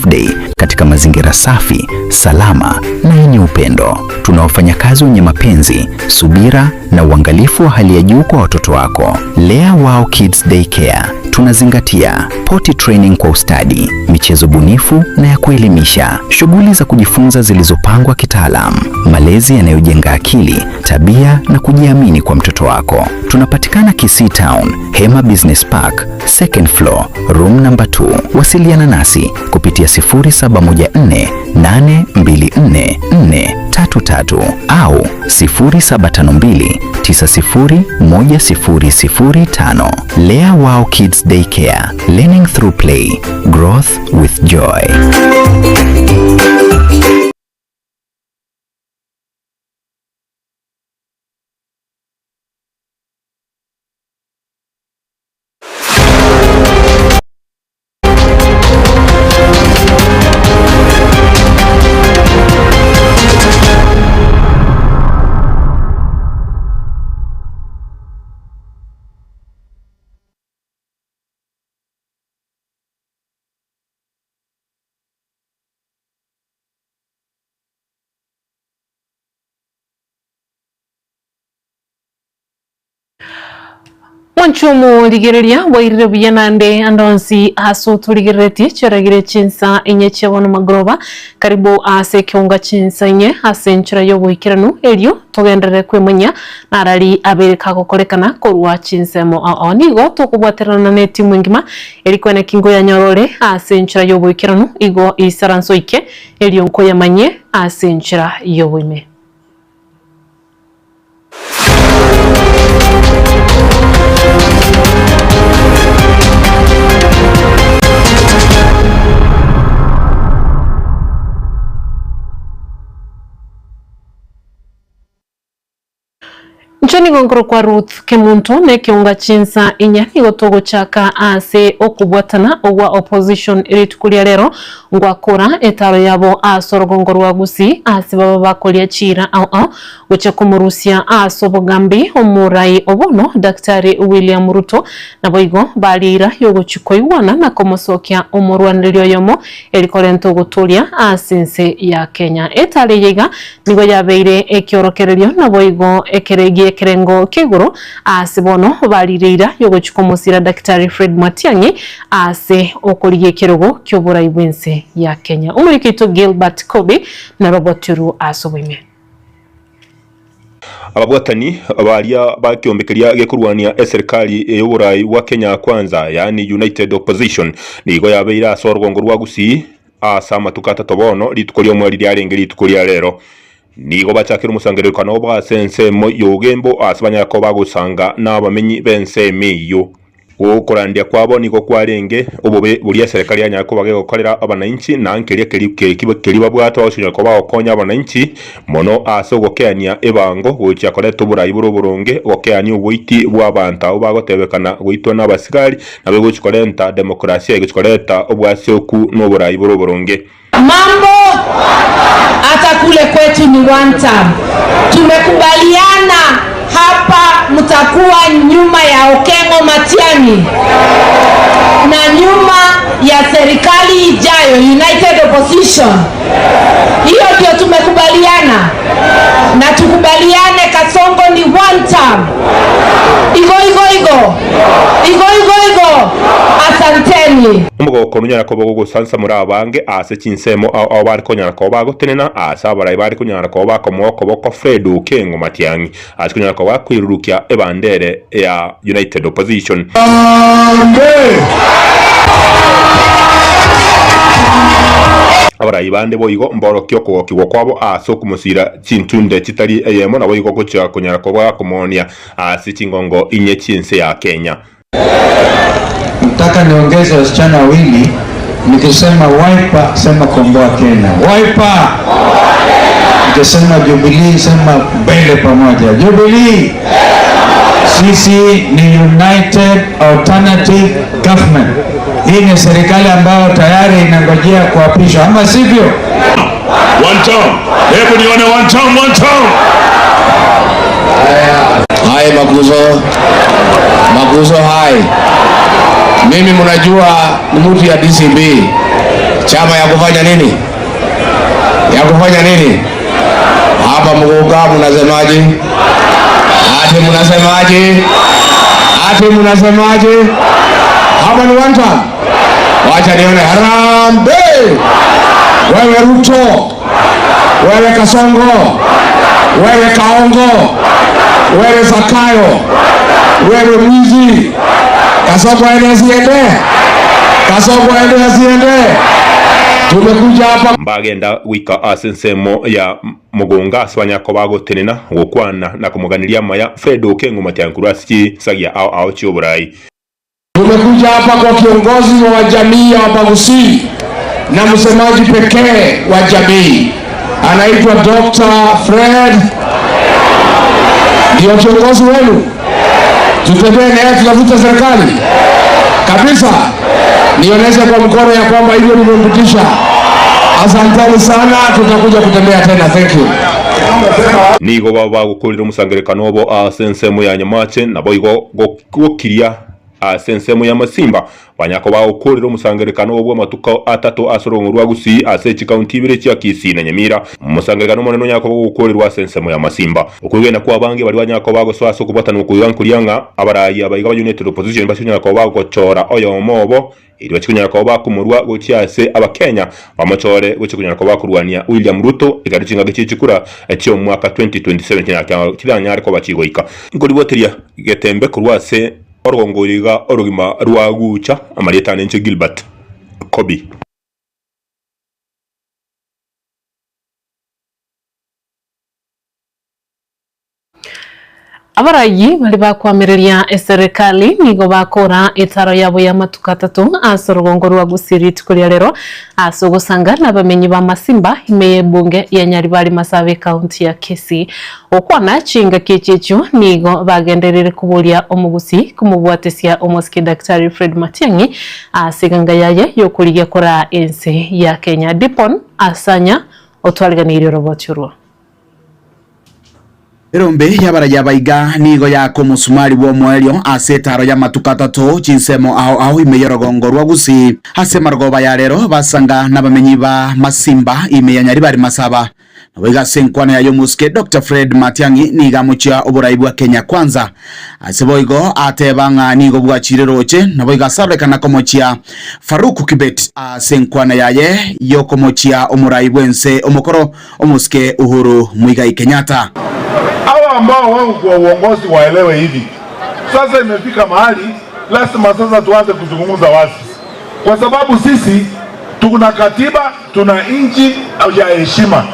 Day katika mazingira safi, salama na yenye upendo. Tuna wafanyakazi wenye mapenzi, subira na uangalifu wa hali ya juu kwa watoto wako. Lea Wow Kids Daycare tunazingatia potty training kwa ustadi, michezo bunifu na ya kuelimisha, shughuli za kujifunza zilizopangwa kitaalam, malezi yanayojenga akili, tabia na kujiamini kwa mtoto wako. Tunapatikana Kisii Town, Hema Business Park, second floor, room number 2. Wasiliana nasi kupitia 0714 824 433 au 0752 901005. Lea Wow Kids Daycare, learning through play, growth with joy. Mwanche omorigereria bwairire buya naende ande onsi ase otorigereretie chioragire chinsa inye chia bono magoroba. Karibu ase ekeunga chinsa inye ase enchera y'oboikeranu erio togenderere kwemanyia narari abere kagokorekana korwa chinsemo ao ao. Nigo tokobwaterana netimu engima eri kweneki nkoyanyora ore ase enchera y'oboikeranu igo isaranso oike erio nkoyamanyie ase enchera y'oboime. Inche nigo nkorokwa Ruth Kemunto na ekeunga chinsa inya nigo togochaka ase okobwatana ogwa opposition rituko ria rero ngwakora etaro yabo ase orogongo rwa Gusii ase baba bakoria chiira ao ao Gochia komorusia ase obogambi omorai o bono Daktari William Ruto, naboigo baria eira y'ogochia koigwana na komosokia omorwanereria oyomo eri korenta ogotoria ase ense ya Kenya. Etari eye iga nigo yabeire ekiorokererio naboigo ekere gi'ekerengo kia igoro ase bono barire eira y'ogochia komosira Daktari Fred Matiang'i ase okorigia ekerogo ki'oborai bw'ense ya Kenya. Omoriki oito Gilbert Kobi narobotirwe ase oboime. Ababwatani baria ba ekeombe keria gekorwania eserikali y'oborai bwa Kenya Kwanza yaani United Opposition nigo yabeire ase orogongo rwa Gusii ase amatuko atato bono rituko ri'omweri riarenge rituko ria rero. Nigo bachakire omosangererekano obo ase ensemo y'Ogembo ase banyare koba bagosanga nabamenyi b'ensemo eyio. Okorandia kwabo nigo kwarenge obobe boria eserekari yanyare koba gegokorera abanainchi, na nkeria keria babwate bagochia koba bagokonya abanainchi mono ase ogokeania ebango gochia koreta oborai bore oboronge, ogokeania oboiti bw'abanto abwo bagotebekana goitwa n'abasigari, nabo egochia korenta demokrasia egochia koreta obwasioku na oborai bore oboronge. Mambo hata kule kwetu ni one term. Tumekubaliana hapa mtakuwa nyuma ya Okengo Matiang'i na nyuma ya serikali ijayo United Opposition. Hiyo ndio tumekubaliana, na tukubaliane Kasongo ni one term. Igo igo igo igo igo igo, asanteni. Omogoko nonyare koba ogosansamora abange ase chinsemo ao ao bare konyara koba bagotenena aase abarai bare konyara koba bakomoa okoboko Fred Okengo Matiang'i ase konyara koba akoirurukia ebandere ya United Opposition. Abarai bande boigo mborokie okogokigwa kwabo ase okomosira chintunde chitari eyemo naboigo gochia konyara koba gakomoonia ase chingongo inye chi'ense ya Kenya. Nataka niongeze wasichana wawili, nikisema Wiper sema komboa Kenya. Wiper! Nikisema Jubilee sema mbele pamoja. Jubilee! Sisi ni United Alternative Government. Hii ni serikali ambayo tayari inangojea kuapishwa, ama sivyo? One term. Hebu nione one term, one term. Hai Maguzo, Maguzo hai. Mimi mnajua ni mtu ya DCB. Chama ya kufanya nini? Ya kufanya nini? Hapa Muguka mnasemaje? Ati mnasemaje? Ati mnasemaje? Hapa ni one term. Wacha nione harambee. Wewe Ruto, wewe Kasongo, wewe Kaongo, wewe Zakayo, wewe mwizi. Kasongo aende asiende? Kasongo aende asiende? Tumekuja hapa Mbagenda goika ase ensemo ya mogonga ase banyakoba gotenena, gokwana na komoganeria amaya Fred Okengo Matiang'i korwa ase chinsagia ao ao chi'oborai. Tumekuja hapa kwa kiongozi wa jamii ya Wabagusii na msemaji pekee wa jamii anaitwa Dr. Fred, ndio kiongozi wenu. Tutembee naye, tutavuta serikali kabisa. Nionyeshe kwa mkono ya kwamba hivyo nimempitisha. Asanteni sana, tutakuja kutembea tena. Thank you. Nigo baba bagokorire omosangererekano obo ase ensemo ya Nyamache, naboigo gokiria ase ensemo y'Amasimba. Banyako bagokorire omosangererekano obo bw'amatuko atato ase orong'o rwa Gusii ase chikaunti ibere chia Kisii na Nyamira. Omosangererekano omonene onyare koba ogokorerwa ase ensemo y'Amasimba. Okwegena kw'abange baria banyare koba bagosoa ase okobwatanwa okoiga nkoria ng'a abarai aba iga ba United Opposition bachie koba bagochora oyomo obo Erio bachie konyara koba bakomorua gochia ase Abakenya bamochore gochia konyara koba bakorwania William Ruto ekero chingaki chie chikura chi'omwaka 2027 chiranyare koba chigoika. Nkoriboteria getembe korwa ase orogongo oyo iga orogima rwa gucha amarieta ane inche Gilbert Kobi. Abaraiyi baria bakoamereria eserekari nigo bakora etaro yabo y'amatuko atato ase orogongo rwa Gusii rituko ria rero ase ogosanga nabamenyi ba Masimba ime y'ebunge ya Nyaribari Masaaba ekaunti ya Kisii. Gokwana chingaki echi echio nigo bagenderire koboria omogusii komobwatesia omosike Daktari Fred Matiang'i ase eganga yaye y'okorigia koraa ense ya Kenya. Dipon Asanya otwariganeirie oroboti orwo. Erombe y'abarayia abaiga nigo yaaka omosumari bw'omoerio ase etaaro y'amatuko atato, chinsemo ao ao ime y'orogongo rwa Gusii. Ase amarogoba ya rero basanga nabamenyi ba Masimba ime ya Nyaribari Masaba. Naboigo ase enkwana yaye omosike Doctor Fred Matiang'i nigo amochia oborai bwa Kenya Kwanza. Ase boigo ateba ng'a nigo bwachire roche naboigo asarorekana komochia Farouk Kibet ase enkwana yaye y'okomochia omorai bw'ense omokoro Omosike Uhuru Muigai Kenyatta. Hawa ambao wako kwa uongozi waelewe hivi sasa, imefika mahali lazima sasa tuanze kuzungumza wazi, kwa sababu sisi tuna katiba, tuna nchi ya heshima.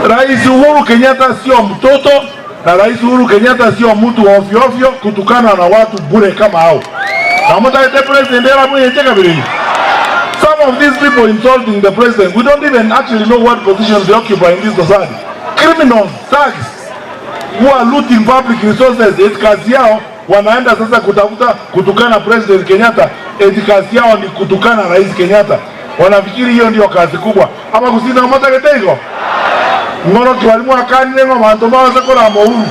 Rais Uhuru Kenyatta sio mtoto na Rais Uhuru Kenyatta sio mtu wa ovyo ovyo kutukana na watu bure kama hao. Na mtaite president era mwenye cheka vile. Some of these people insulting the president, we don't even actually know what positions they occupy in this society. Criminals, thugs who are looting public resources, eti kazi yao wanaenda sasa kutafuta kutukana President Kenyatta, eti kazi yao ni kutukana Rais Kenyatta. Wanafikiri hiyo ndio kazi kubwa. Ama kusina matageteigo ng'oro kiwalimu akanire ng'o banto bawase korama Uhuru.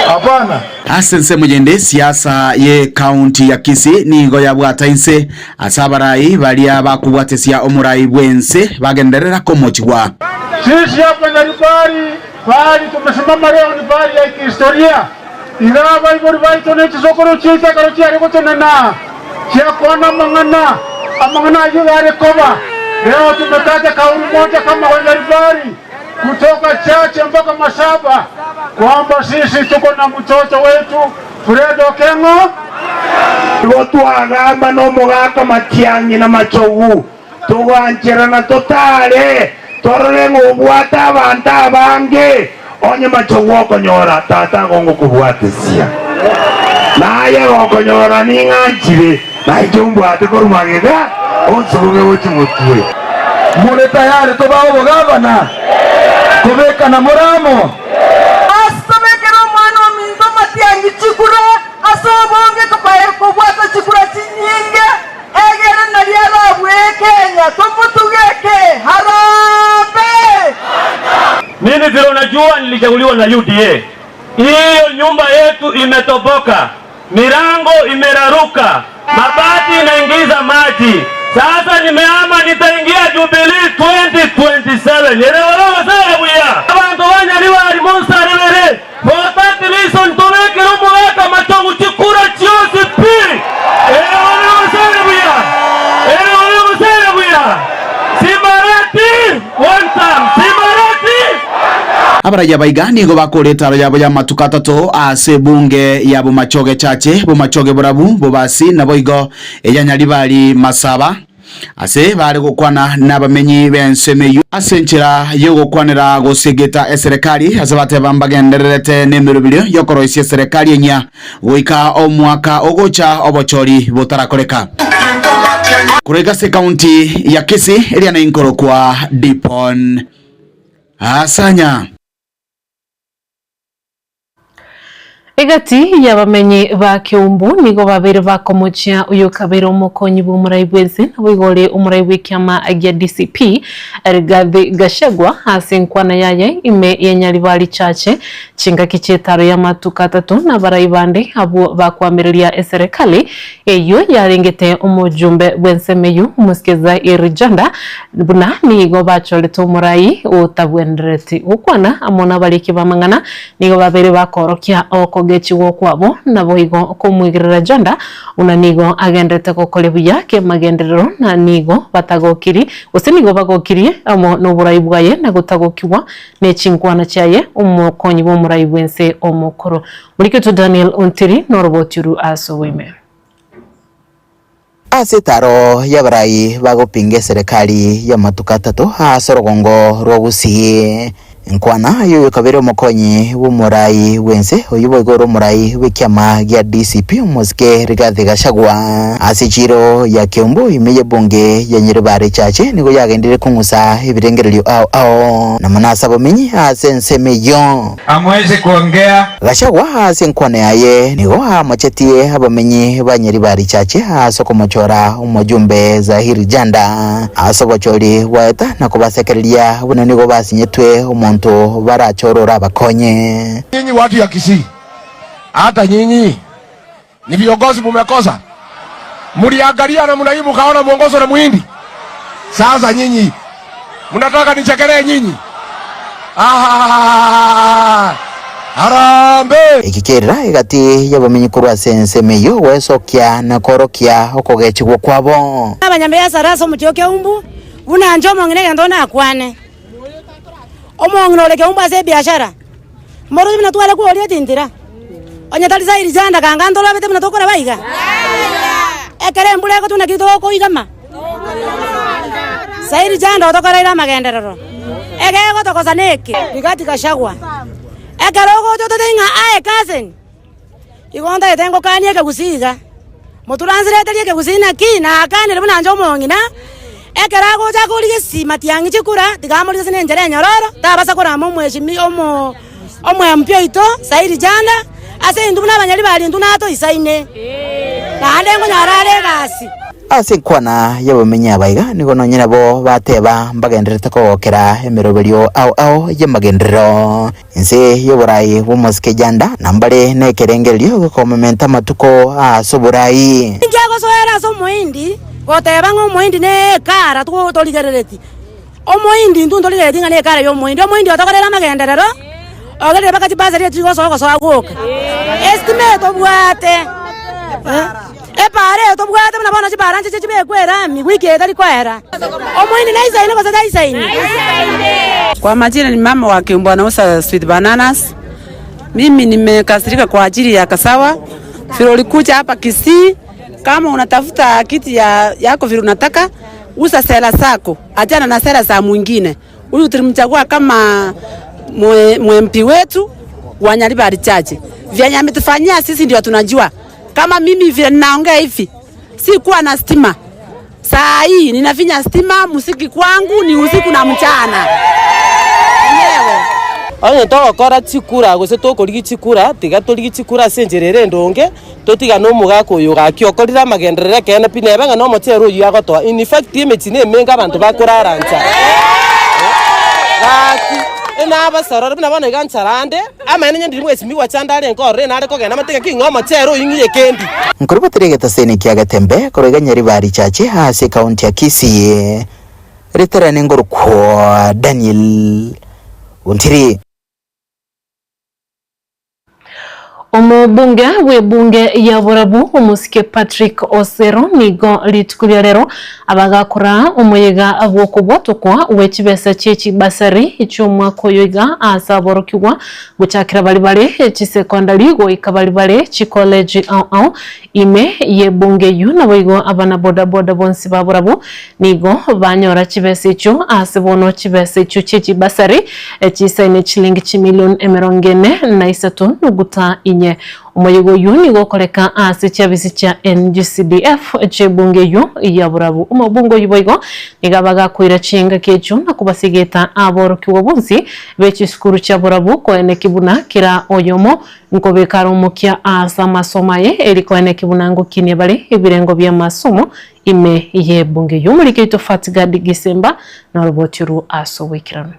Hapana. Ase ensemo yende siasa ye county ya Kisii nigo yabwata inse ase abarai baria bakobwatesia omorai bw'ense bagenderera komochigwa. Sisi hapa Nyaribari pahali tumesimama leo ni pahali ya kihistoria iga abaibori baito ne chisokoro chiaito ekero chiare gotenena chiakwana amang'ana amang'ana ayio yare koba leo tumetaja kauli moja kama Wanyaribari kutoka Chache mpaka Masaba kwamba sisi tuko na mtoto wetu Fred Okengo. Igo twagamba nomogaka Matiang'i na Machogu, togancherana totare, torore ng'a obwate abanto abange, onye Machogu okonyora tata gongokobwatesia, naye gokonyora ning'anchire, nainche ombwate korwa magega, onsugume gochia motwe. More tayari tobae obogavana? Kobekana more amo? Ase tobekere omwana ominto amatiangi chikura ase obonge tokae kobwata chikura chinyinge, egere nario arabue Kenya tomotugeke. Harambee! Mimi vile unajua nilichaguliwa na UDA. Hiyo nyumba yetu imetoboka, milango imeraruka, mabati inaingiza maji. Sasa nimehama nitaingia Jubilee 2027. Ere ore gose buya. Abanto ba Nyaribari monsarebere. For that reason tobekere omogaka machogu chikura chionsi pi. Ere ore gose buya. Ere ore gose buya. Simbarati one term. Simbarati. Abaraiya baiga nigo bakora etaro yabo y'amatuko atato ase ebunge ya Bomachoge Chache, Bomachoge Borabu, Bobasi, naboigo eya Nyaribari Masaba, ase bare gokwana nabamenyi b'ensemo eyio ase enchera y'ogokwanera gosegeta eserekari ase bateba mbagendererete nemeroberio y'okoroisia eserekari enyia goika omwaka ogocha obochori botarakoreka. Korwa ase ekaunti ya Kisii, eria nenkorokwa Dipon Asanya. Egati y'abamenyi ba Keumbu nigo babeire bakomochia oyokabeire omokonyi bw'omorai bw'ense naboigo ore omorai bw'ekiama gia DCP Rigathi Gachagua ase enkwana yaye ime ya Nyaribari Chache chingaki chi'etaro y'amatuko atato nabarai bande abwo bakoamereria eserekari eyio yarengete omojumbe bw'ensemo eyio omosike Zaire Janda Buna nigo bachorete omorai otabwenereti gokwana amo nabariki b'amang'ana, nigo babeire bakoorokia okogechigwa kwabo, naboigo komwegerera Jonda, buna nigo agenderete gokoria buya kemagenderero, na nigo batagokiri, gose nigo bagokirie amo noborai bwaye na gotagokigwa ne chinkwana chiaye, omokonyi bw'omorai bw'ense omokoro. Moriketwe Daniel Ontiri noroboti oru ase oboime. Ase etaro y'abarai bagopinga eserekari y'amatuko atato ase orogongo rwa Gusii. Nkwana y'oyokabere omokonyi bw'omorai bw'ense oyio boigo ore omorai bw'ekiama gia DCP omosike Rigathi Gachagua ase echiiro ya Kiambu ime y'ebunge ya Nyaribari Chache nigo yagenderire kong'usa ebirengererio ao ao na mono ase abamenyi ase ensemo eyio. Amwezi kuongea. Gachagua ase enkwana yaye nigo amochetie abamenyi ba Nyaribari Chache ase okomochora omojumbe Zahiri Janda ase obochori bwaeta na kobasekereria buna nigo basinyetwe omonto barachore orabakonye. Nyinyi watu ya Kisii, hata nyinyi ni viongozi mumekosa. Mliangalia namna hii mkaona mwongozo na muhindi. Sasa nyinyi mnataka nichekelee nyinyi? Ah, Harambee! Eki kerira egati y'abamenyi korwa ase ensemo eyio gwesokia na koorokia okogechigwa kwabo. Abanyabiasara ase omochie o Keumbu, buna inche omong'ina egento nakwane. Omong'ina ore Keumbu ase ebiashara, Moroche buna tware kworia etintira, onye tari sairi janda kanga ntorobete buna tokoraba iga? Ekero embura egotwa naki tokoigama? Sairi janda otokoreire amagenderero, egegotokosa neke? Rigathi Gachagua, ekero ogocha ototebie ng'a aye cousin, igo ntagete ngokanie ekegusii iga, motranslaterie ekegusii naki? Nakanire buna inche omong'ina. Ekero agocha akorigia esimati ang'iche kura, tiga amorigie ase nenchera enyororo, tabasa korama omweshimi omo omwempia oito Sairi Janda, ase intwe buna abanyari baria intwe natoisaine, naende nkonyora are egasi. Ase enkwana y'abamenyi aba iga nigo nonye nabo bateba mbagendererete kogokera emeroberio ao ao y'amagenderero. Inse y'oboraai bw'omosike Janda na mbare nekerengererio gekomomenta amatuko ase oboraai. Ninki agosoera ase omohindi goteba ng'a omohindi nekara torigerereti? Omohindi intwe ntorigerereti ng'a nekara y'omohindi. Omohindi otokorere amagenderero, ogerire mpaka chibasari echi chigosoa ogosoa gwoka. Estima eye tobwate, epara eye tobwate buna bono chipara nchiche chibekwe erami wiki eye tari koera. Omohindi naisaine gose taisaini? Kwa majina ni mama wa Kiumbu anauza sweet bananas. Mimi nimekasirika kwa ajili ya Kasawa vile ulikuja hapa Kisii, kama unatafuta kiti ya, yako vile unataka uza sera zako, achana na sera za mwingine. Huyu tulimchagua kama mwe, MP wetu wa Nyaribari Chache. Vyenye ametufanyia sisi ndio tunajua. Kama mimi vile ninaongea hivi, sikuwa na stima. Saa hii ninafinya stima, muziki kwangu ni usiku na mchana. Onye togokora chikura gose tokorigia chikura, tiga torigie chikura ase enchera ere endonge, totigane omogaka oyo gaki okorire amagenderero ekeene pi neba ng'a nomochere oyio agotoa. In fact emechie nemenge abanto bakorara nchara. Gaki. Enabasorore buna bono iga nchara ande, amaene onye ndiri mwesimigwa chande arenge ororo enare kogenda amate ng'aki ng'a omochere oyio ng'iye kendi. Nkorubatire egetaseni kia Getembe korwa iga Nyaribari Church ase ekaunti ya Kisii. Riterane ngorokwa Daniel Ontiri. Omobunge bw'ebunge ya Borabu omosike Patrick Osero nigo rituko ria rero abagakora omoyega bw'okobwatokwa gwe chibesa chie chibasari chi'omwaka oyo iga ase aborokigwa gochakera baria bare chisekondari goika baria bare chikoleji ao ao ime y'ebunge eyio naboigo abana boda boda bonsi ba Borabu Nigo banyora chibesa echio ase bono chibesa echio chie chibasari chisaine chilingi chimilion emerongo ene na isato nuguta inye. Omoyega oyio nigo okoreka ase chiabisi chia NGCDF chi'ebunge eyio ya Borabu. Omobunge oyio boigo nigo abagakoira chingaki echio na kobasigeta aborokigwa bonsi be chisukuru chia Borabu koeneki buna kera oyomo Nkobeka are omokia aase amasomo aye, eri koeneki buna ngokinia bare ebirengo bi'amasomo ime y'ebunge y'omoriki oito Fatgard Gisemba noroboti orwo ase oboikeranu.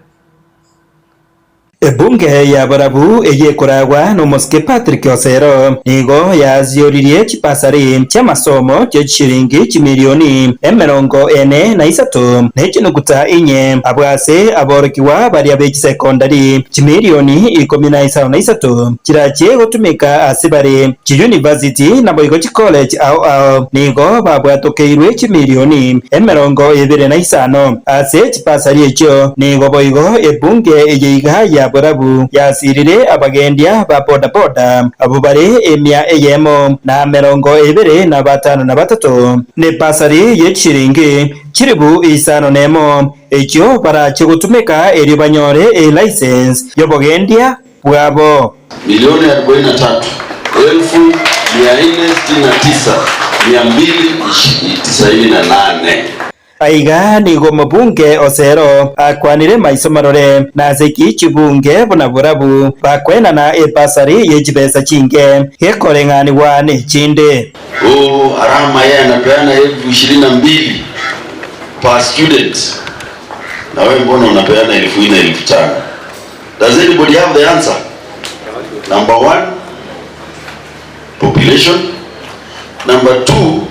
Ebunge ya borabu eyio ekoragwa nomosike Patrick Osero nigo yazioririe chibasari chi'amasomo chie chishiringi chimilioni emerongo ene na isato ne chinuguta inye abwo ase aborokigwa baria be chisekondari chimilioni ikomi na isano na isato chirachie gotumeka ase bare Chiyunivasiti naboigo chikoleji ao ao nigo babwatokeirwe chimilioni emerongo ebere na isano ase chibasari echio. Nigo boigo ebunge eye iga ya borabu yasirire abagendia ba bodaboda abwo bare emia eyemo na emerongo ebere na batano na batato, nebasari ye chishiringi chilifu isano nemo, echio barache gotumeka erio banyore elicense y'obogendia bwabo. Milioni 43 elfu 469 298. Aiga nigo omobunge Osero akwanire maiso marore, nase ki chibunge buna borabu bakwenana ebasari ye chibesa chinke gekoreng'anigwa nechinde? Oh, Arama yeye anapeana elfu 22 per student, na wewe mbona unapeana 4,000 5,000? Does anybody have the answer? Number one, population. Number two,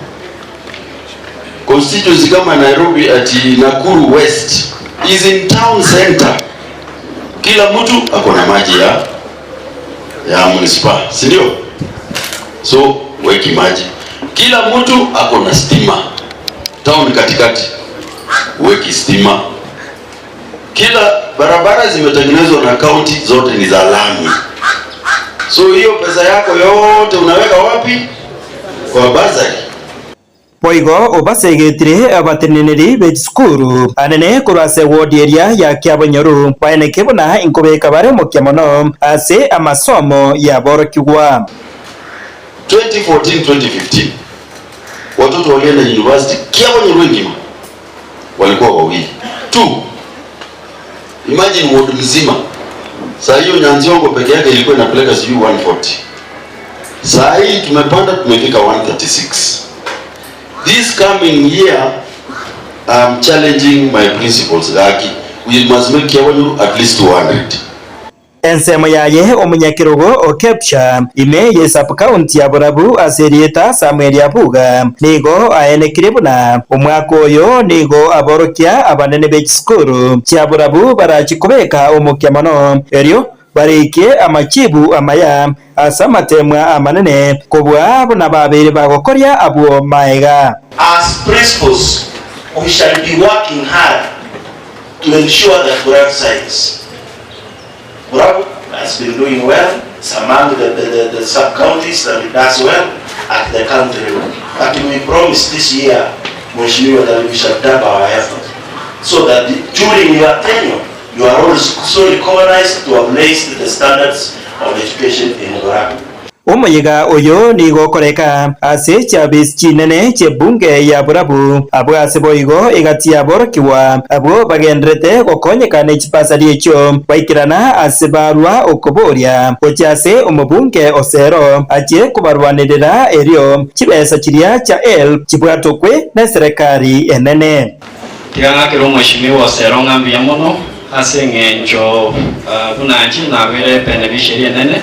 constituency kama Nairobi ati Nakuru West is in town center. Kila mtu ako na maji ya ya municipal, si ndio? So weki maji. Kila mtu ako na stima town katikati, weki stima. Kila barabara zimetengenezwa na county zote ni za lami. So hiyo pesa yako yote unaweka wapi? Kwa basari. Boigo obasegetire abateneneri be chisukuru anene korwa ase ewodi eria ya Kiabonyoru, baeneke buna inkobeka bare omokia mono ase amasomo y'aborokigwa. 2014 2015 watoto walienda university Kiabonyoru engima walikuwa wawili tu. Imagine ward mzima. Saa hiyo Nyanziongo peke yake ilikuwa inapeleka sijui 140. Saa hii tumepanda tumefika 136. This coming year I'm challenging my principals Gaki. We must make Kiabonyoru at least 200. Ensemo yaye omonyakerogo o Kepsha ime ye sub-county ya Borabu ase erieta Samuel Abuga nigo aenekire buna omwaka oyo nigo aborokia abanene be chisukuru chia Borabu barachi kobeka omokia mono erio barikie amachibu amaya ase amatemwa amanene kobua buna babeire bagokoria abwo maega. As principals we shall be working hard to ensure that Borabu Science Burabu has been doing well, it's among the, the, the, the sub-counties that it does well at the county level. But we promise this year, Mheshimiwa, that we shall double our effort so that during your tenure, you are also recognized to have raised the standards of education in Burabu. Omoyega oyo nigo okoreka ase chiabisi chinene chi'ebunge ya Borabu, abwo ase boigo egati y'aborokigwa abwo bagendererete gokonyeka ne chibasari echio baikerana ase barua okoboria gochia ase omobunge Osero achie kobarwanerera erio chibesa chiria chia HELB chibwatokwe neserekari enene. Tiga ng'akere omweshimiwa Osero ng'a mbuya mono. Ase engencho buna inche nabeire ebenefficiary enene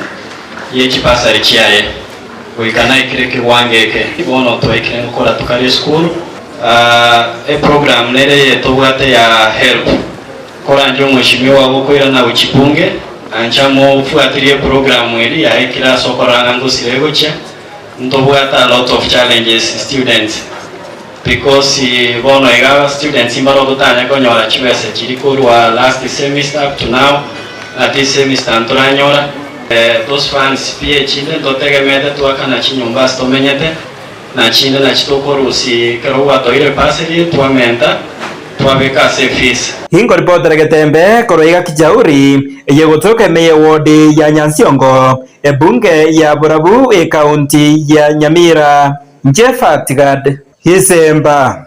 ye chibasari chiaye goika naikire ekewango eke bono twaikire gokora tokare esukuru. Eprogram nere eye tobwate ya help koranche omweshimiwa gokoirana gochia bunge ancha mofuatirie eprogram eria yaikire ase okorora ng'a ngosira egochia ntobwate a lot of challenges students. Because bono iga students mbaro totanya konyora chibesa chiri korwa last semester up to now na this semester ntoranyora. Those funds pi echinde ntotegemete twakana chinyomba ase tomenyete na chinde nachi tokorusia ekero gwatoire bursary twamenta twabeka ase efees. Inkoripotera Getembe korwa iga Kijauri, eye gotoka ime y'ewodi ya Nyansiongo, ebunge ya Borabu, ekaunti ya Nyamira. Inche Fatigad Gisemba.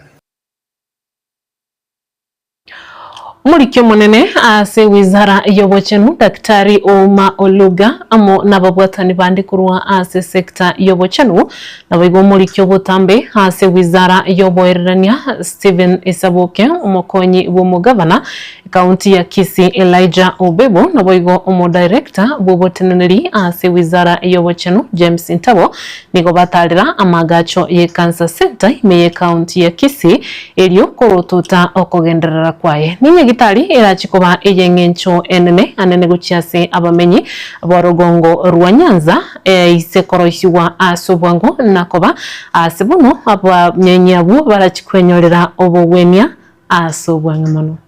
Omoriki omonene ase wizara y'obochenu Daktari Ouma Oluga amo nababwatani bande korwa ase sector y'obochenu naboigo omoriki obotambe ase wizara y'oboererania Stephen Isaboke omokonyi bw'omogavana Ekaunti ya Kisii Elijah Obebo naboigo omodirector bw'oboteneneri ase wizara y'obochenu James Ntabo Nigo batarera amaagacho ye Cancer Centre ime y'Ekaunti ya Kisii erio korotota okogenderera kwaye. Ninyagitari erache koba ey'eng'encho enene anene gochia ase abamenyi b'orogongo rwa Nyanza eise koroisigwa ase obwango na koba aase bono abamenyi abwo barachi kwenyorera obogwenia ase obwang'e mono.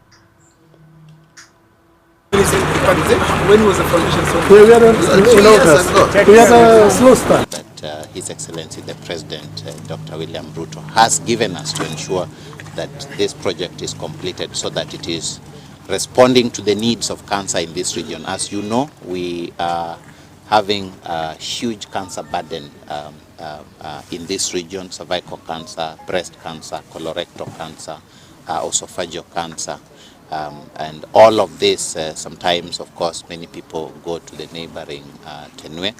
That uh, His Excellency the President uh, Dr. William Ruto has given us to ensure that this project is completed so that it is responding to the needs of cancer in this region. As you know, we are having a huge cancer burden um, uh, uh, in this region, cervical cancer, breast cancer, colorectal cancer, uh, esophageal cancer. Um, and all of this, uh, sometimes, of course, many people go to the neighboring uh, Tenwek.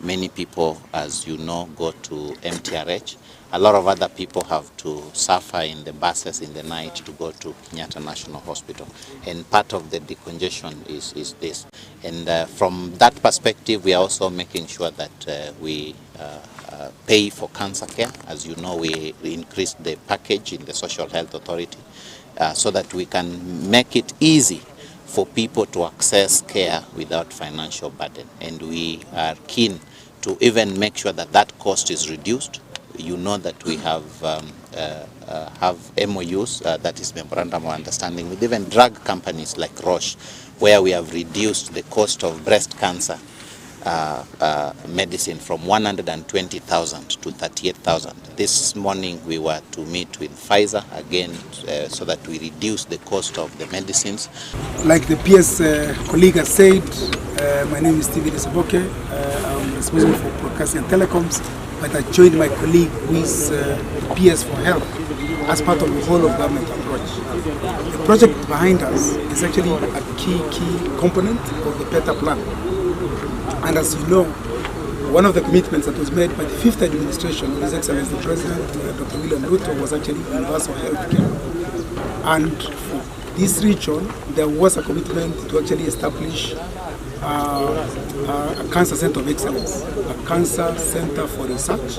Many people, as you know, go to MTRH. A lot of other people have to suffer in the buses in the night to go to Kenyatta National Hospital. And part of the decongestion is, is this. And uh, from that perspective, we are also making sure that uh, we uh, uh, pay for cancer care. As you know, we increased the package in the Social Health Authority uh, so that we can make it easy for people to access care without financial burden. And we are keen to even make sure that that cost is reduced. You know that we have um, uh, uh, have MOUs, uh, that is Memorandum of Understanding, with even drug companies like Roche, where we have reduced the cost of breast cancer uh, uh, medicine from 120,000 to 38,000. This morning we were to meet with Pfizer again uh, so that we reduce the cost of the medicines. Like the PS uh, colleague has said, uh, my name is Stephen Isaboke. Uh, I'm responsible for broadcasting and telecoms, but I joined my colleague who is uh, the PS for health as part of the whole of government approach. The project behind us is actually a key, key component of the PETA plan. And as you know, one of the commitments that was made by the fifth administration of His Excellency the President, uh, Dr. William Ruto, was actually universal health care. And for this region, there was a commitment to actually establish uh, a cancer center of excellence, a cancer center for research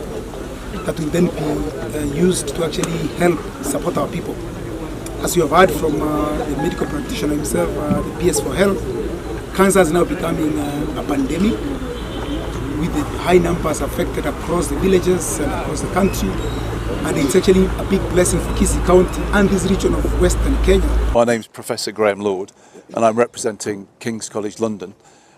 that will then be uh, used to actually help support our people. As you have heard from uh, the medical practitioner himself, uh, the PS for Health, cancer is now becoming uh, a pandemic with the high numbers affected across the villages and across the country. And it's actually a big blessing for Kisii County and this region of Western Kenya. My name's Professor Graham Lord and I'm representing King's College London,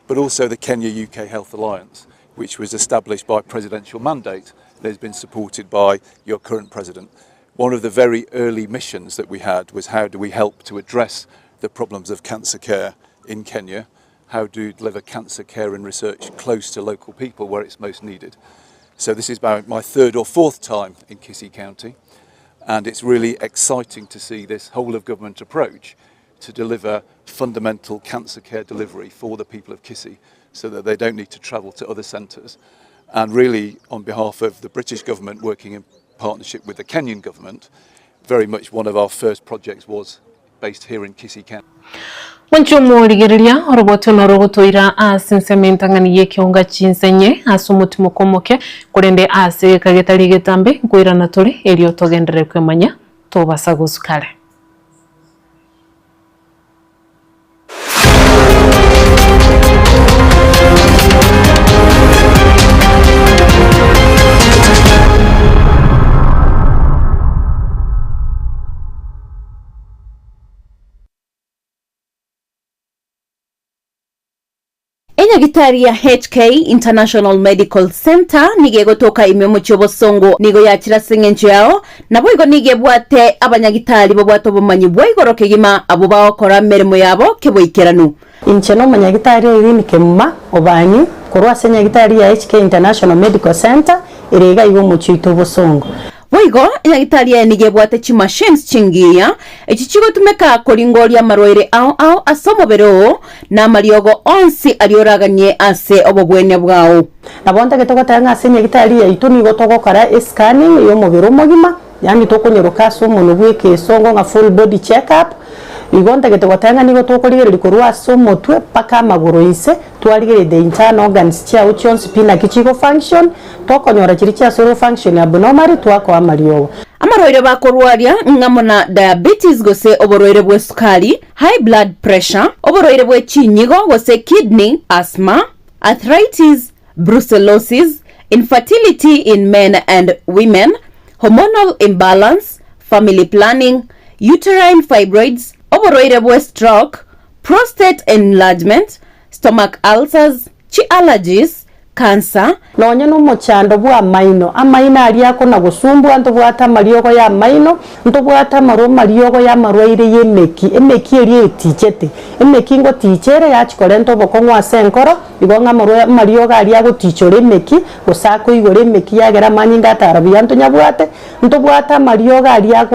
but also the Kenya UK Health Alliance, which was established by presidential mandate and has been supported by your current president. One of the very early missions that we had was how do we help to address the problems of cancer care in Kenya, how do we deliver cancer care and research close to local people where it's most needed. So this is about my third or fourth time in Kisii County, and it's really exciting to see this whole of government approach to deliver fundamental cancer care delivery for the people of Kisii so that they don't need to travel to other centres. And really, on behalf of the British government working in partnership with the Kenyan government, very much one of our first projects was based here in Kisii County. Mwanche omorigereria, oroboti noro rogotoira ase ensemo entang'ani y'ekeonga chinsenye ase omotimoko omoke, korende ase egeka getari egetambe nkoirana tore, erio togenderere kwemanya tobasa gosuka are. Enyagitari ya HK International Medical Centre nigo egotoka ime omochie obosongo nigo yachire ase eng'encho yao, naboigo nigo ebwate abanyagitari babwate obomanyi bwa igoro kegima abwo bagokora emeremo yabo keboikeranu. Inche nomonyagitari Irene Kemuma Obanyi korwa ase enyagitari ya HK International Medical Centre ere iga iga omochie oito obosongo. Boigo, enyagitari eye nigo ebwate chimachines chingiya, echi chigotumeka koringoria amarwaire ao ao ase omobere oo, na amariogo onsi aria oraganie ase obobwenia bwao. Nabo ntagete goteba ng'a ase enyagitari yaito nigo togokora escanning y'omobere omogima, yaani tokonyeroka ase omonwe bw'ekeesongo ng'a full body check up, igo ntagete goteba ng'a nigo tokorigereria korwa ase omotwe mpaka amagoro inse, Twarigereria the internal organs chiao chionsi pi naki chigo function, tokonyora chiria chiasore function abnormally twakoa amariogo. Amarwaire bakorwaria ng'amo na diabetes gose oborwaire bw'esukari, high blood pressure, oborwaire bwe chinyigo gose kidney, asthma, arthritis, brucellosis, infertility in men and women, hormonal imbalance, family planning, uterine fibroids, oborwaire bwe stroke, prostate enlargement, stomach ulcers, chi allergies, cancer, Nonya nomochando bw'amaino, amaino aria akona-gosumbua, ntobwate amariogo y'amaino, ntobwate amarwa amariogo y'amarwaire y'emeki, emeki eria etichete. Emeki ngoticha ere yachia korenta obokong'u ase enkoro, igo ng'a amarwa amariogo aria agotichora emeki, gose akoigora emeki yagera amanyinga atara buya ntonyabwate, Ntobwate amariogo aria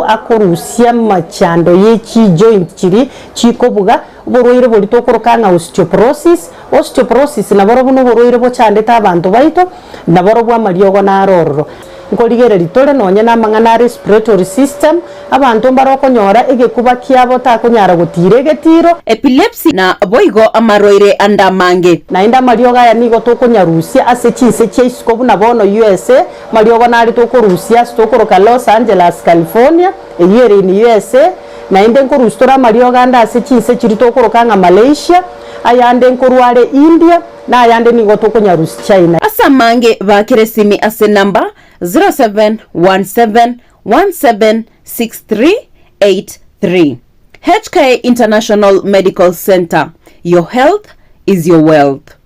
akorusia amachando ye chijoint chiria chikobuga, oborwaire boria tokoroka ng'a osteoporosis. Osteoporosis naborobwo noborwaire bochandete abanto baito, naborobwo amariogo naro ororo. Nkorigereria tore nonye namang'ana a respiratory system, abanto mbare okonyora egekuba kiabo takonyara gotiira egetiro. Epilepsy na boigo amarwaire ande amange. Naende amariogo aya nigo tokonyarusia ase chinse chia isiko buna bono USA, Mariogo nare tokorusia ase tokoroka Los Angeles, California, eyio ere in USA, naende nkorusia tore amariogo ande ase chinse chiria tokoroka ng'a Malaysia, ayande nkorwa are India, na ayande nigo tokonyarusia China. Ase amange baakere esimi ase enamba 0717176383. HK International Medical Centre, your health is your wealth.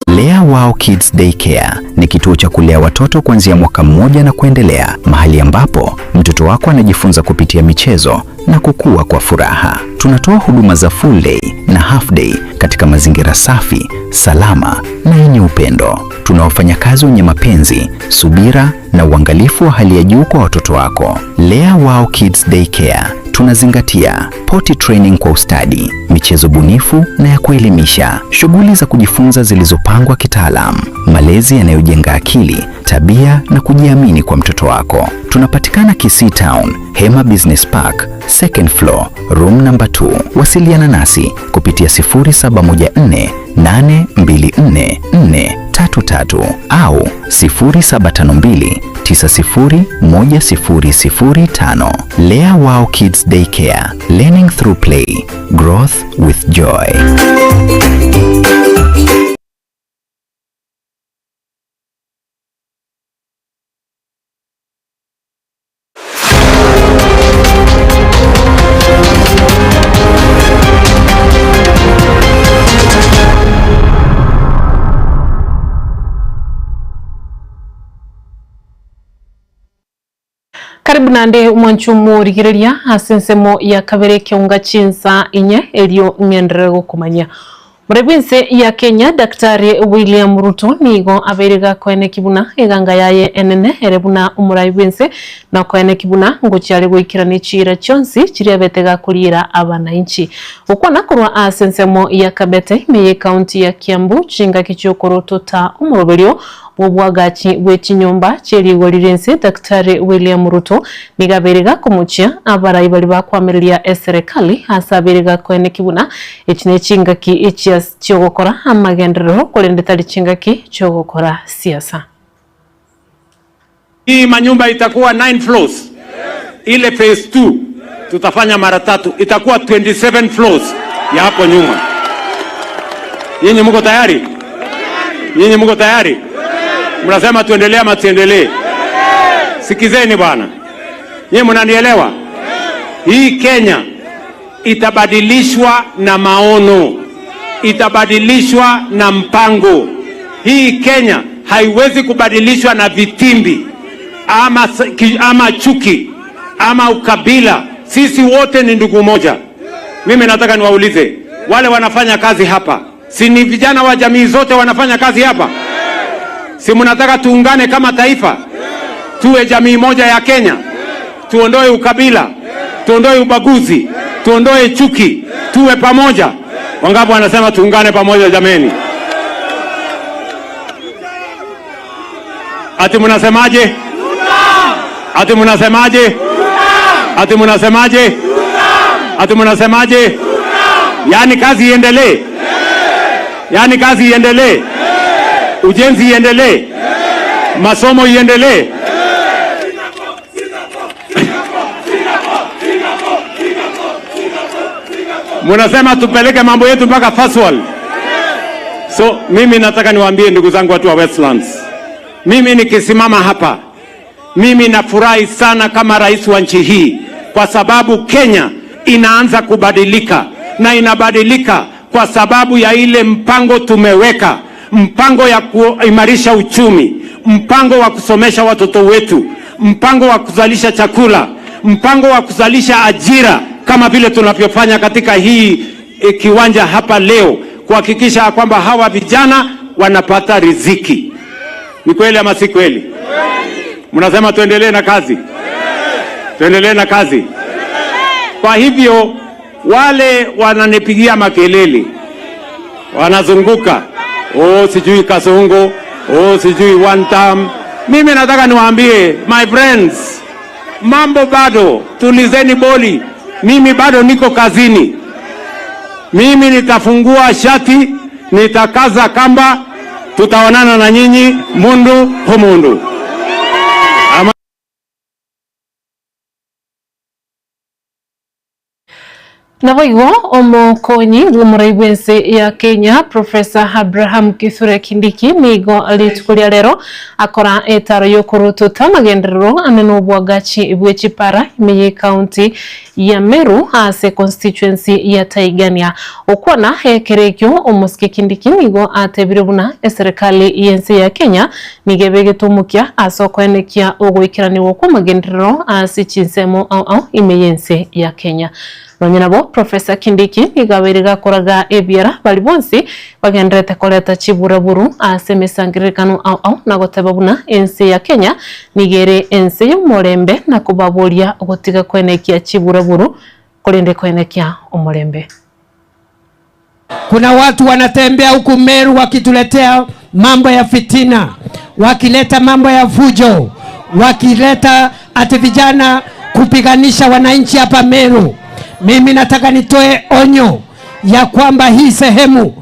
Lea Wow Kids Daycare ni kituo cha kulea watoto kuanzia mwaka mmoja na kuendelea, mahali ambapo mtoto wako anajifunza kupitia michezo na kukua kwa furaha. Tunatoa huduma za full day na half day katika mazingira safi, salama na yenye upendo. Tuna wafanyakazi wenye mapenzi, subira na uangalifu wa hali ya juu kwa watoto wako. Lea Wow Kids Daycare tunazingatia potty training kwa ustadi, michezo bunifu na ya kuelimisha, shughuli za kujifunza zilizopangwa kitaalam, malezi yanayojenga akili, tabia na kujiamini kwa mtoto wako. Tunapatikana Kisii Town, Hema Business Park, second floor, room number 2. Wasiliana nasi kupitia 0714 824 433 au 0752 901005. Lea Wow Kids Daycare, learning through play, growth with joy. Karibu naende mwanche omorigereria ase ensemo ya kabere ekeunga chinsa inye erio ng'enderere gokomanyia. More bw'ense ya Kenya Daktari William Ruto nigo abeire gakoeneki buna eganga yaye enene ere buna omorai bw'ense na okoeneki buna ngochia are goikerania chiira chionsi chiria abete gakoriera abanainchi. Gokwana korwa ase ensemo ya Kabete ime y'ecounty ya Kiambu chingaki chi'okorotota omoroberio. Bw'obwagachi bwe chinyomba chie rigori ri'ense Daktari William Ruto nigo abeire gakomochia abarai baria bakoamereria eserekali ase abeire gakoeneki buna echi ne chingaki chia chi'ogokora amagenderero korende tari chingaki chi'ogokora siasa. Hii manyumba itakuwa 9 floors. Ile phase 2 tutafanya mara tatu, itakuwa 27 floors ya hapo nyuma. Nyinyi mko tayari? Nyinyi mko tayari? Mnasema tuendelee ama tuendelee? Sikizeni bwana, nyinyi mnanielewa? Hii Kenya itabadilishwa na maono, itabadilishwa na mpango. Hii Kenya haiwezi kubadilishwa na vitimbi ama, ama chuki ama ukabila. Sisi wote ni ndugu moja. Mimi nataka niwaulize wale wanafanya kazi hapa, si ni vijana wa jamii zote wanafanya kazi hapa? Si mnataka tuungane kama taifa, tuwe jamii moja ya Kenya, tuondoe ukabila, tuondoe ubaguzi, tuondoe chuki, tuwe pamoja. Wangapi wanasema tuungane pamoja jameni? Ati mnasemaje? Ati mnasemaje? Ati mnasemaje? Ati mnasemaje? Yaani kazi iendelee, yaani kazi iendelee, ujenzi iendelee, masomo iendelee. Munasema tupeleke mambo yetu mpaka first world. So mimi nataka niwaambie ndugu zangu watu wa Westlands, mimi nikisimama hapa, mimi nafurahi sana kama rais wa nchi hii, kwa sababu Kenya inaanza kubadilika na inabadilika kwa sababu ya ile mpango tumeweka, mpango ya kuimarisha uchumi, mpango wa kusomesha watoto wetu, mpango wa kuzalisha chakula, mpango wa kuzalisha ajira kama vile tunavyofanya katika hii e, kiwanja hapa leo, kuhakikisha kwamba hawa vijana wanapata riziki. Ni kweli ama si kweli? Mnasema tuendelee na kazi, tuendelee na kazi. Kwa hivyo wale wananipigia makelele, wanazunguka, oh, sijui Kasongo, oh, sijui one term. Mimi nataka niwaambie my friends, mambo bado, tulizeni boli. Mimi bado niko kazini. Mimi nitafungua shati, nitakaza kamba, tutaonana na nyinyi mundu humundu. Ama Naboigo omokonyi bw'omorai bw'ense ya Kenya Professor Abraham Kithure Kindiki nigo rituko ria rero akora etaro y'okorututa amagenderero ame n'obwagachi bwe chipara ime y'ecounty ya Meru ase constituency ya Taigania. Okwana ekero ekio omosike Kindiki nigo atebire buna eserekari y'ense ya Kenya nigo ebegete omokia ase okoenekia ogoikeranigwa kw'amagenderero ase chinsemo ao ao ime y'ense ya Kenya. Nonye nabo, Professor Kindiki nigo abeire gakoraga ebiara baria bonsi bagendererete koreta chiburaburu ase emesangererekano ao ao na goteba buna ense ya Kenya nigo ere ense y'omorembe na kobaboria gotiga koenekia chiburaburu korende koenekia omorembe. Kuna watu wanatembea huku Meru wakituletea mambo ya fitina, wakileta mambo ya fujo, wakileta ati vijana kupiganisha wananchi hapa Meru. Mimi nataka nitoe onyo ya kwamba hii sehemu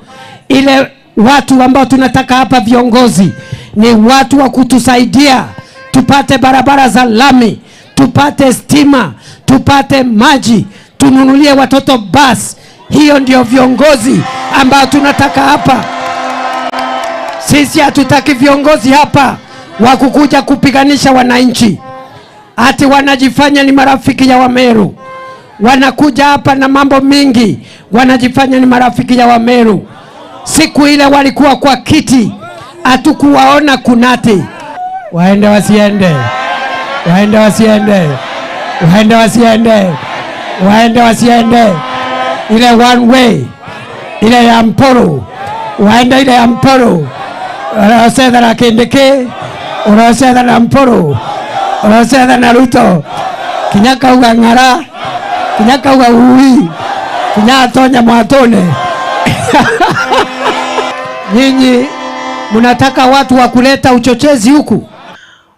ile watu ambao tunataka hapa viongozi ni watu wa kutusaidia tupate barabara za lami, tupate stima, tupate maji, tununulie watoto basi. Hiyo ndio viongozi ambao tunataka hapa. Sisi hatutaki viongozi hapa wa kukuja kupiganisha wananchi, ati wanajifanya ni marafiki ya Wameru. Wanakuja hapa na mambo mingi, wanajifanya ni marafiki ya Wameru. Siku ile walikuwa kwa kiti, hatukuwaona kunati. Waende wasiende, waende wasiende, waende wasiende, waende wasiende, ile one way, ile ya Mpuru, waende ile ya Mpuru, uracetha na Kindiki, uracetha na Mpuru, uracetha na Ruto, kinya kauga ng'ara, kinya kauga ui, kinya atonya mwatune. Nyinyi Munataka watu wa kuleta uchochezi huku?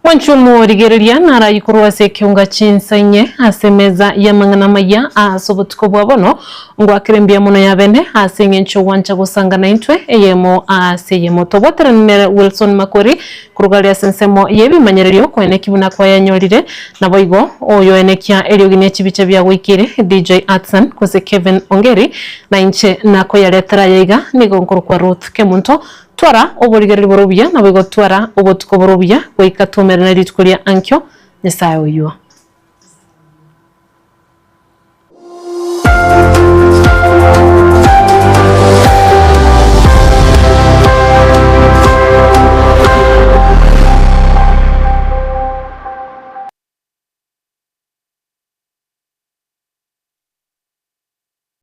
Mwanche omorigereria narayi korwa ase ekeunga chinsa inye ase emeza y'amang'ana amaya ase obotuko bwa bono, ngwakere mbuya mono yabene ase eng'encho gwancha gosanga naintwe eyemo ase eyemo. Tobwaterane nere Wilson Makori Korwa aria ase ensemo y'ebimanyererio koenekia buna kwayanyorire, naboigo oyoenekia eriogi ne chibicha biagoikeire, DJ Atsan gose Kevin Ongeri, na inche nakoyaretera aya iga, nigo nkorokwa Ruth Kemunto. Twara oborigereria bore obuya, naboigo twara obotuko bore obuya, goika twaumerane rituko ria ankio, Nyasae oyio.